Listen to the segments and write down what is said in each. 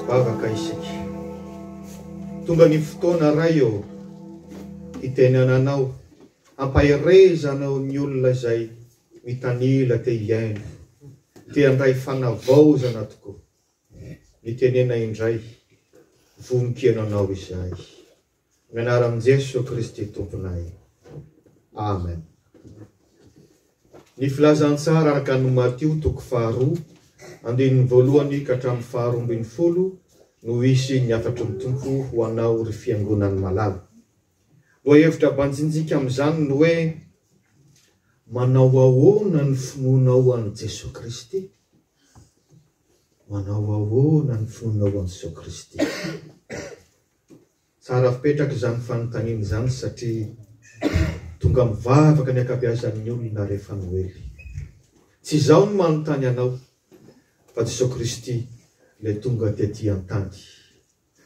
Vavaka isika. Tonga ny fotoana Ray ô, hitenenanao, hampaherezanao ny olona izay mitanila te hihaino, te handray fanavaozana tokoa. Mitenena indray, vonon-keno anao izahay. Amin'ny anaran'i Jeso Kristy Tomponay. Amen. Ny filazantsara araka an'i Matio toko faharoa, andininy voalohany ka hatramin'ny faharoa 12 no hisy ny hafatry ny Tompo ho anao ry fiangonan'ny malala. Lohahevitra banjinjika amin'izany ny hoe Manao ahoana ny finoanao an'i Jesoa Kristy? Manao ahoana ny finoanao an'i Jesoa Kristy? Tsara fipetraka izany fanontaniana izany satria tonga mivavaka ny ankabeazan'ny olona rehefa Noely. Tsy izaho no manontany anao fa Jesoa Kristy ilay tonga tety an-tany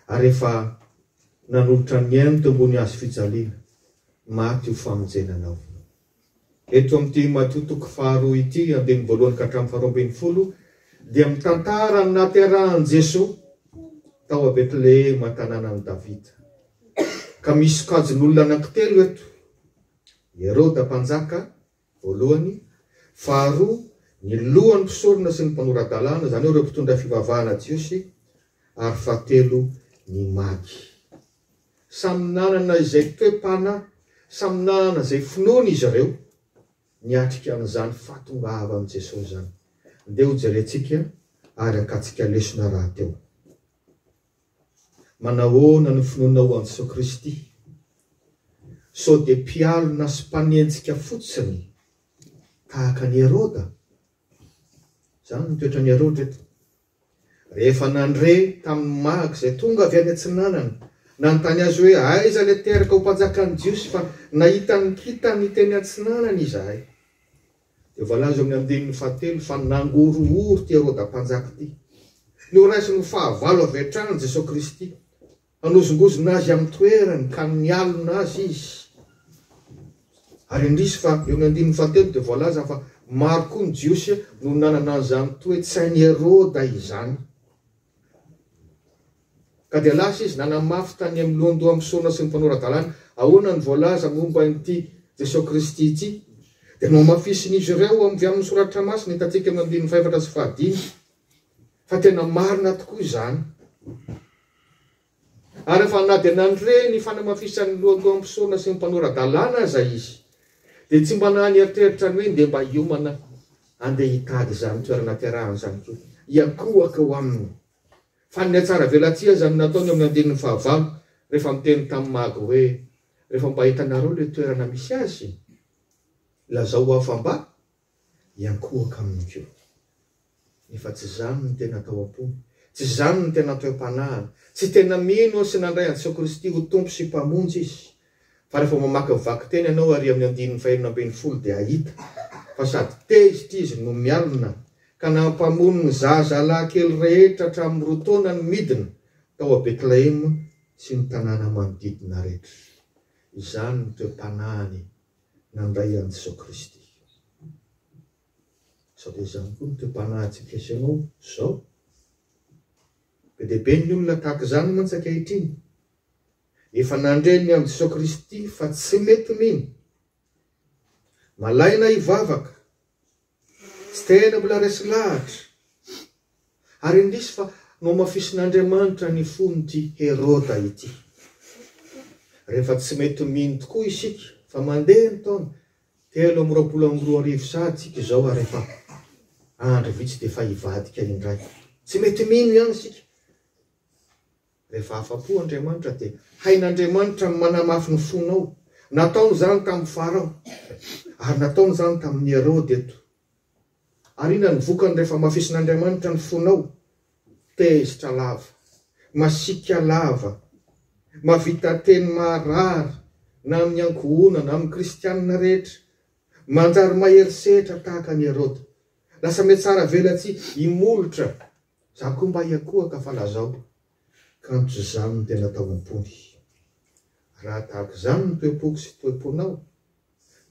ary efa nanolotra ny ainy teo ambony hazo fijaliana, maty ho famonjena anao. Eto amin'ity Matio toko faharoa ity, andininy voalohany ka hatramin'ny faharoa 12, dia mitantara ny nahaterahan'i Jesoa tao a Betlehema tanànan'i Davida. Ka misy sokajin'olona anankitelo eto, i Heroda mpanjaka, voalohany, faharoa, ny lohan'ny mpisorona sy ny mpanora-dalàna, izany hoe ireo mpitondra fivavahana jiosy, ary fahatelo, ny magy. Samy nanana izay toe-panahy, samy nanana izay finoana izy ireo niatrika an'izany fahatongavan'i Jesosy izany. Ndeha hojerentsika ary hakantsika lesona rahateo. Manahoana ny finoanao an'i Jesoa Kristy? Sao dia mpialona sy mpanenjika fotsiny tahaka an'i Heroda? Izany no toetran'i Heroda eto. Rehefa nandre tamin'ny magy izay tonga avy any atsinanana, nanontany azy hoe aiza ilay teraka ho mpanjakan'ny Jiosy fa nahita ny kintany teny atsinanana izahay. Dia voalaza eo amin'ny andininy fahatelo fa nangorohoro ity Heroda mpanjaka ity. Noraisiny ho fahavalo avy hatrany Jesoa Kristy. Hanozongozona azy amin'ny toerany ka nialona azy izy. Ary indrisy fa eo amin'ny andininy fahatelo dia voalaza fa maro koa ny Jiosy no nanana an'izany toe-tsain'i Heroda izany. Ka dia lasa izy nanamafy tany amin'ny lohandohan'ny mpisorona sy ny mpanora-dalàna, ahoana no voalaza momba an'ity Jesoa Kristy ity? Dia nohamafisin'izy ireo avy amin'ny Soratra Masina, hitantsika amin'ny andininy fahefatra sy fahadimy, fa tena marina tokoa izany. Ary efa na dia nandre ny fanamafisan'ny lohandohan'ny mpisorona sy ny mpanora-dalàna aza izy, dia tsy mba nanieritreritra ny hoe ndeha mba hiomana handeha hitady izany toerana terahana izany koa, hiankohoka eo aminy. Fa ny nihatsaravelatsihy aza no nataony eo amin'ny andininy fahavalo rehefa niteny tamin'ny magy hoe, Rehefa mba hitanareo ilay toerana misy azy, lazao ho aho fa mba hiankohoka aminy koa. Nefa tsy izany no tena tao am-pony, tsy izany no tena toe-panahiny. Tsy tena mino sy nandray an'i Jesoa Kristy ho Tompo sy Mpamonjy izy. Fa rehefa mamaky ny vakiteny ianao ary amin'ny andininy fahenina 16 dia hahita fa sady tezitra izy no mialona ka nampamono ny zazalahy kely rehetra hatramin'ny roa taona ny midina tao a Betlehema sy ny tanàna manodidina rehetra. Izany no toe-panahiny nandray an'i Jesoa Kristy. Sao dia izany koa no toe-panahintsika sy ianao izao? Be dia be ny olona tahaka izany mantsy ankehitriny. Efa nandre ny amin'i Jesoa Kristy fa tsy mety mino. Malaina hivavaka. Tsy tena mbola resy lahatra. Ary indrisy fa nohamafisin'Andriamanitra ny fon'ity Heroda ity. Rehefa tsy mety mino tokoa isika fa mandeha ny taona, 2023 sahady tsika izao ary efa andro vitsy dia efa hivadika indray. Tsy mety mino ihany isika. Rehefa afa-po Andriamanitra dia hain'Andriamanitra ny manamafy ny fonao. Nataony izany tamin'i Farao, ary nataony izany tamin'i Heroda eto. Ary inona ny vokany rehefa hamafisin'Andriamanitra ny fonao? Tezitra lava, masiaka lava, mahavita teny maharary na amin'ny ankohonana, na amin'ny kristianina rehetra. Manjary mahery setra tahaka an'i Heroda. Lasa mihatsara velatsihy imolotra. Za koa mba hiakohaka fa lazao kanjo izany no tena tao am-pony. Raha tahaka izany ny toe-poko sy toe-ponao,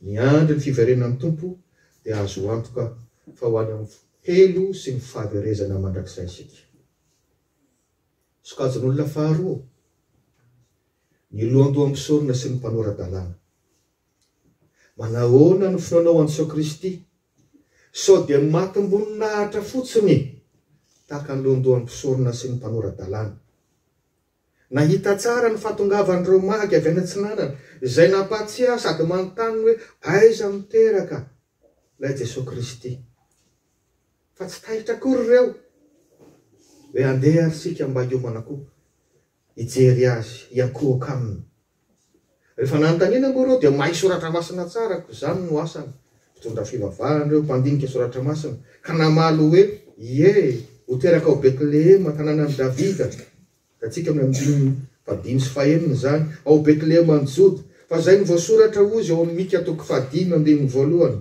miandry ny fiverenan'ny Tompo dia azo antoka fa ho any amin'ny helo sy ny fahaverezana mandrakizay isika. Sokajin'olona faharoa, ny lohandoham-pisorona sy ny mpanora-dalàna. Manahoana ny finoanao an'i Jesoa Kristy? Sao dia matim-boninahitra fotsiny tahaka ny lohandohan'ny mpisorona sy ny mpanora-dalàna? Nahita tsara ny fahatongavan'ireo magy avy any atsinanana, izay nampahatsiahy sady manontany ny hoe aiza no teraka ilay Jesoa Kristy. Fa tsy taitra akory ireo hoe andeha ary isika mba hiomana koa hijery azy, hiankohoka aminy. Rehefa nanontaniana moa ireo dia mahay soratra masina tsara koa izany no asany, mpitondra fivavahana ireo, mpandinika soratra masina, ka namaly hoe, Ie, ho teraka ao Betlehema, tanànan'i Davida, hitantsika amin'ny andininy fahadimy sy fahenina izany, ao Betlehema any Joda, fa izay no voasoratra hozy ao amin'ny Mika toko fahadimy andininy voalohany.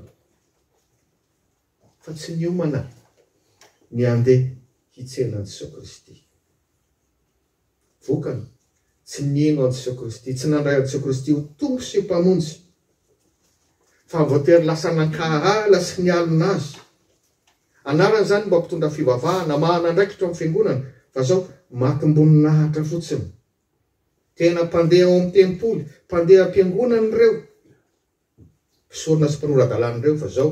Fa tsy niomana ny handeha hitsena an'i Jesoa Kristy. Vokany, tsy nino an'i Jesoa Kristy, tsy nandray an'i Jesoa Kristy ho Tompo sy Mpamonjy, fa voatery lasa nankahala sy nialona Azy. Anarany izany mba mpitondra fivavahana, mahana andraikitra ao amin'ny fiangonana, fa zao matim-boninahitra fotsiny. Tena mpandeha ao amin'ny tempoly, mpandeha am-piangonana ireo. Mpisorona sy mpanora-dalàna ireo fa zao,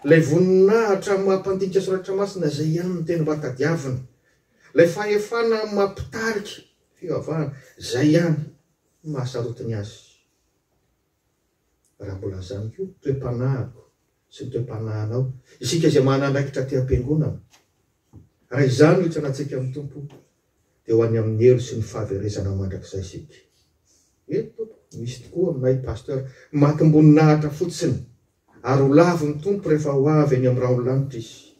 ilay voninahitra amin'ny maha mpandinika soratra masina izay ihany no tena mba tadiavina. Ilay fahefana amin'ny maha mpitarika fivavahana, izay ihany no maha sarotiny azy. Raha mbola izany koa toe-panahiko sy ny toe-panahinao, isika izay manana andraikitra aty am-piangonana, raha izany no hitsanantsika amin'ny Tompo, dia ho any amin'ny helo sy ny fahaverezana mandrakizay isika. Eny tompoko, misy tokoa aminay Pasteur matim-boninahitra fotsiny ary ho lavin'ny Tompo rehefa ho avy any amin'ny rahon'ny lanitra izy.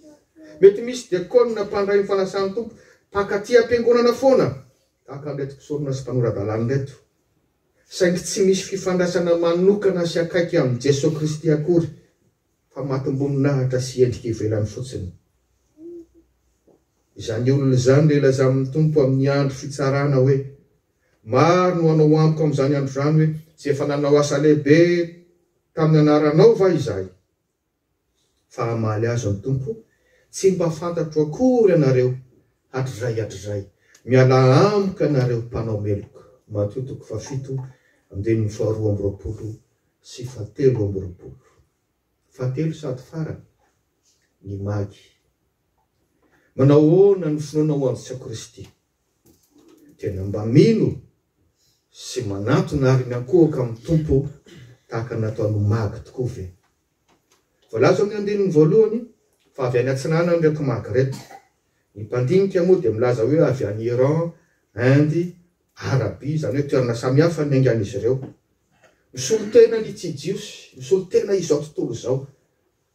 Mety misy diakona mpandray ny fanasan'ny Tompo mpakaty am-piangonana foana tahaka an'ireto mpisorona sy mpanora-dalàna ireto, saingy tsy misy fifandraisana manokana sy akaiky amin'i Jesoa Kristy akory fa matim-boninahitra sy endrika ivelany fotsiny. Izany olona izany dia hilaza amin'ny Tompo amin'ny andro fitsarana hoe, Maro no hanao amiko amin'izany andro izany hoe, Tsy efa nanao asa lehibe tamin'ny anaranao va izahay? Fa hamaly azy ny Tompo, Tsy mba fantatro akory ianareo hatrizay hatrizay. Mialà amiko ianareo mpanao meloka. Matio toko fahafito, andininy faharoa amby roapolo sy fahatelo amby roapolo. Fahatelo sady farany, ny Magy. Manao ahoana ny finoanao an'i Jesoa Kristy? Tena mba mino sy manantona ary miankohoka amin'ny Tompo tahaka ny nataon'ny Magy tokoa ve? Voalaza amin'ny andininy voalohany fa avy any atsinanana ireto Magy ireto. Ny mpandinika moa dia milaza hoe avy any Iran, Inde, Arabia, izany hoe toerana samihafa ny niaingan'izy ireo. Misolo tena ny tsy Jiosy, misolo tena izao tontolo izao.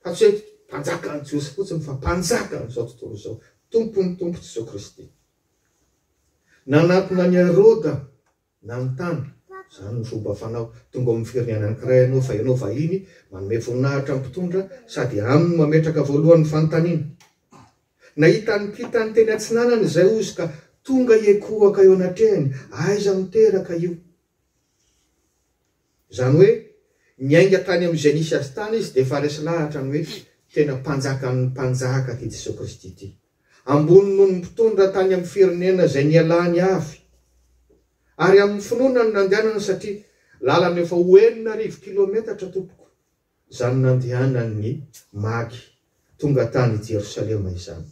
Fa tsy hoe mpanjakan'ny Jiosy fotsiny fa mpanjakan'izao tontolo izao, Tompon'ny Tompo Jesoa Kristy. Nanatona an'i Heroda nanontany, izany no fomba fanao, tonga ao amin'ny firenena anankiray ianao fa ianao vahiny, manome voninahitra ny mpitondra sady aminy no mametraka voalohany ny fanontaniana. Nahita ny mpitany teny atsinanana izay ozy ka tonga hiekohoka eo anatrehany, aiza no teraka io? Izany hoe niainga tany amin'izay nisy azy tany izy dia efa resy lahatra ny hoe tena mpanjakan'ny mpanjaka ity Jesoa Kristy ity. Ambony noho ny mpitondra tany amin'ny firenena izay nialany avy. Ary amin'ny finoana no nandehanany satria lalana efa ho 6000 kilometatra tompoko izany nandehanan'ny Magy tonga tany Jerosalema izany.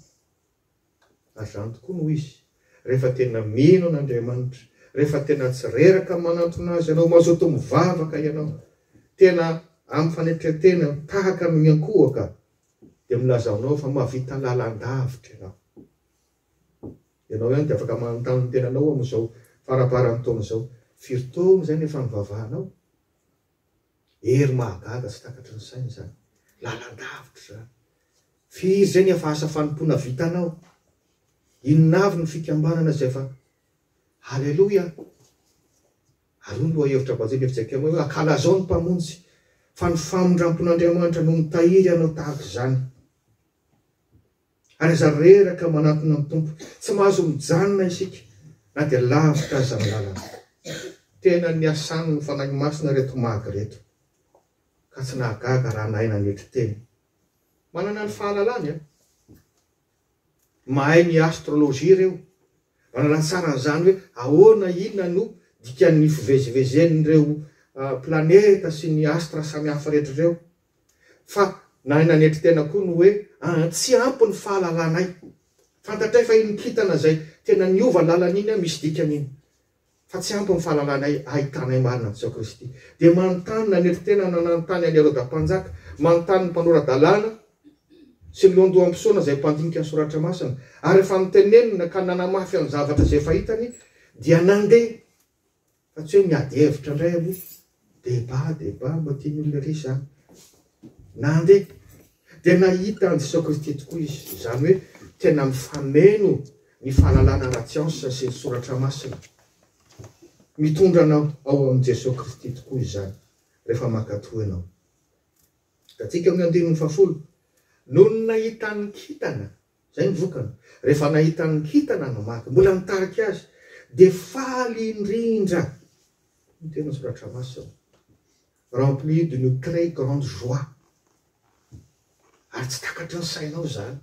Ary izany tokoa no izy, rehefa tena mino an'Andriamanitra, rehefa tena tsy reraka manantona Azy ianao, mazoto mivavaka ianao, tena amin'ny fanetren-tena tahaka ny miankohoka, dia milaza aminao fa mahavita lalan-davitra ianao. Ianao ihany dia afaka manontany ny tenanao amin'izao faramparan'ny taona izao, firy taona izay no efa nivavahanao? Hery mahagaga tsy takatry ny saina izany. Lalan-davitra izany. Firy izay ny efa asa fanompoana vitanao? Inona avy ny fikambanana izay efa Haleloia! Ary hoy ny lohahevitra Bajemy FJKM hoe ankalazao ny Mpamonjy fa ny famindrampon'Andriamanitra no mitahiry anao tahaka izany. Ary aza reraka manatona ny Tompo. Tsy mahazo mijanona isika na dia lavitra aza ny lalana. Tena niasan'ny Fanahy Masina ireto magy ireto ka tsy nahagaga raha nahay nanetry tena. Manana ny fahalalany an! Mahay ny astrologie ireo. Manala tsara an'izany hoe ahoana, inona no dikan'ny fivezivezen'ireo planeta sy ny astre samihafa rehetra ireo. Fa nahay nanetry tena koa ny hoe tsy ampy ny fahalalanay. Fantatray fa iny kintana izay tena niova lalana iny misy dikany iny. Fa tsy ampy ny fahalalanay ahitanay marina an'i Jesoa Kristy. Dia manontany nanetry tena na nanontany an'i Heroda Mpanjaka, manontany ny mpanora-dalàna sy ny lohandoham-pisaona izay mpandinika ny Soratra Masina. Ary rehefa notenenina ka nanamafy ny zavatra izay efa hitany dia nandeha. Fa tsy hoe miady hevitra indray aloha. Débat, débat, mba tian'ny olona ery izany. Nandeha. Dia nahita an'i Jesoa Kristy tokoa izy. Izany hoe tena mifameno ny fahalalana ara-tsiansa sy ny soratra masina. Mitondra anao ao amin'i Jesoa Kristy tokoa izany rehefa mankatò ianao. Hitantsika amin'ny andininy fahafolo, Nony nahita ny kintana, izay ny vokany, rehefa nahita ny kintana ny maty, mbola nitarika azy, dia faly indrindra, hoy ny tena soratra masina, rempli d'une très grande joie. Ary tsy takatry ny sainao izany.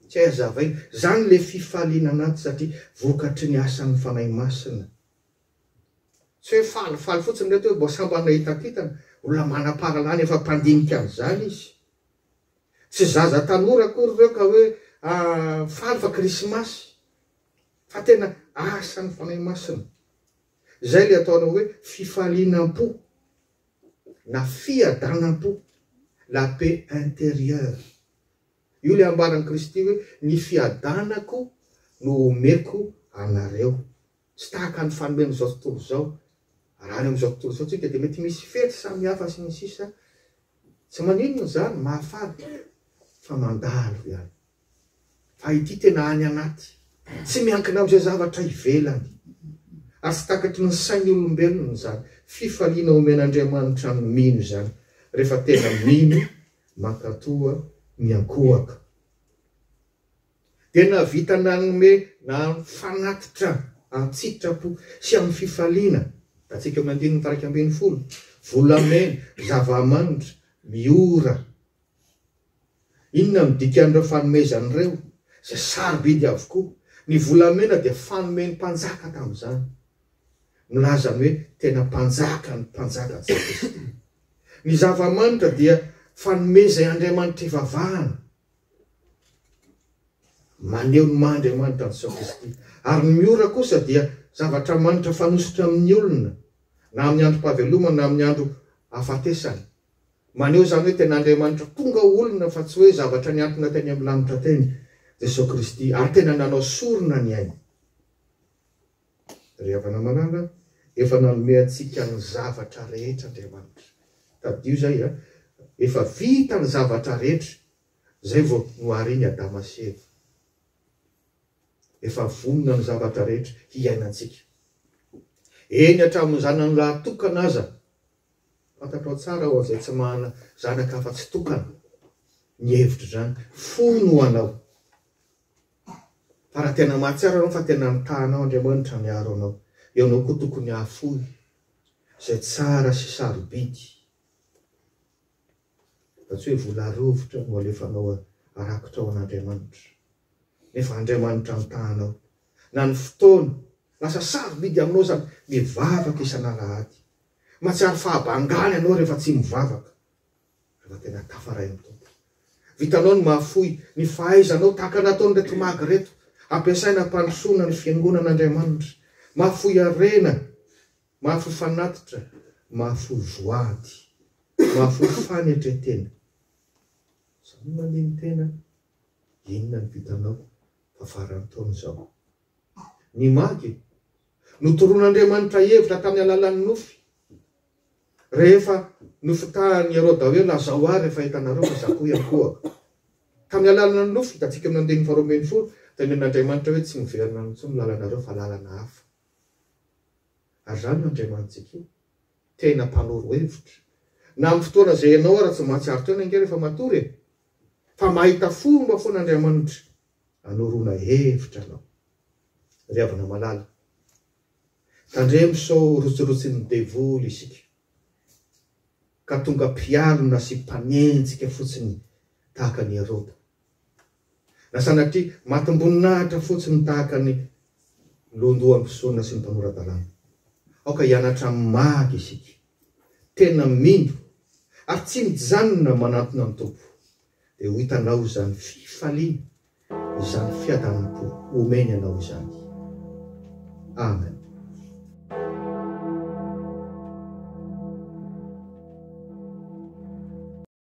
Tsy hay hazavaina. Izany ilay fifaliana anaty satria vokatry ny asan'ny Fanahy Masina. Tsy hoe falifaly fotsiny ireto hoe mba sambany nahita kintana, olona manam-pahalalana efa mpandinika an'izany izy. Tsy zaza tanora akory ireo ka hoe faly fa krismasy, fa tena asan'ny Fanahy Masina. Izay ilay ataonao hoe fifaliana am-po na fiadanam-po, la paix intérieure. Io ilay ambaran'i Kristy hoe ny fiadanako no omeko anareo. Tsy tahaka ny fanomen'izao tontolo izao. Raha any amin'izao tontolo izao tsika dia mety misy fety samihafa sy ny sisa Tsy maninona izany, mahafaly fa mandalo ihany. Fa ity tena any anaty, tsy miankina amin'izay zavatra ivelany. Ary tsy takatry ny sain'ny olombelona izany fifaliana omen'Andriamanitra ny mino izany, rehefa tena mino, mankatoa, miankohoka. Dia nahavita nanome na fanatitra an-tsitrapo sy amin'ny fifaliana, hitantsika eo amin'ny andininy faha 11, volamena, zava-manitra, miora. Inona no dikan'ireo fanomezana ireo, izay sarobidy avokoa? Ny volamena dia fanomen'ny mpanjaka tamin'izany. Milaza ny hoe tena mpanjaka ny mpanjaka Jesoa Kristy. Ny zava-manitra dia fanomezay Andriamanitra ivavahana. Maneho ny maha Andriamanitra an'i Jesoa Kristy. Ary ny miora kosa dia zavatra manitra fanosotra amin'ny olona, na amin'ny androm-pahavelomany na amin'ny andro ahafatesany. Maneho izany hoe tena Andriamanitra tonga ho olona fa tsy hoe zavatra nihantona teny amin'ny lanitra teny Jesoa Kristy ary tena nanao sorona ny ainy. Ry havana malala, efa nanome antsika ny zavatra rehetra Andriamanitra. Tadidio izay a! Efa vita ny zavatra rehetra, izay vao nohariny Adama sy Eva. Efa vonona ny zavatra rehetra hiainantsika. Eny hatramin'ny zanany lahy tokana aza. Fantatrao tsara ao izay tsy manana zanaka afa-tsy tokana ny hevitr'izany. Fony ho anao. Fa raha tena mahatsiaro ianao fa tena nitaha anao Andriamanitra miaro anao, ianao koa tokony hahafoy izay tsara sy sarobidy. Fa tsy hoe vola rovitra no alefanao arakotra ho an'Andriamanitra. Nefa Andriamanitra nitaha anao. Na ny fotoana, lasa sarobidy aminao izany mivavaka isan'alahady. Mahatsiaro fahabangana ianao rehefa tsy mivavaka. Rehefa tena tafaray amin'ny Tompo. Vitanao ny mahafoy ny fahaizanao tahaka nataon'ireto magy ireto. Ampiasaina hampandrosoana ny fiangonan'Andriamanitra. Mahafoy harena, mahafoy fanatitra, mahafoy voady, mahafoy fanetren-tena. Samia mandini-tena, inona no vitanao fa faran'ny taona izao. Ny magy, notoroan'Andriamanitra hevitra tamin'ny alalan'ny nofy. Rehefa nofitahan'i Heroda hoe, Lazao ahy rehefa hitanareo fa izaho koa hiankohoka. Tamin'ny alalan'ny nofy, hitantsika amin'ny andininy faharoa 12, tenenin'Andriamanitra hoe tsy miverina any intsony ny lalanareo fa lalana hafa. Ary izany io Andriamanitsika io. Tena mpanoro hevitra. Na amin'ny fotoana izay ianao ara tsy mahatsiaro tena ange rehefa matory e! Fa mahita fomba foana Andriamanitra anoroana hevitra anao. Ry havana malala, tandremo sao rotsirotsin'ny devoly isika ka tonga mpialona sy mpanenjika fotsiny tahaka an'i Heroda. Na sanatria matim-boninahitra fotsiny tahaka an'i. Ny lohandohan'ny mpisorona sy ny mpanora-dalàna. Aoka hianatra maka isika. Tena mino ary tsy mijanona manantona ny Tompo dia ho hitanao izany fifaliana, izany fiadanam-po omeny anao izany. Amen.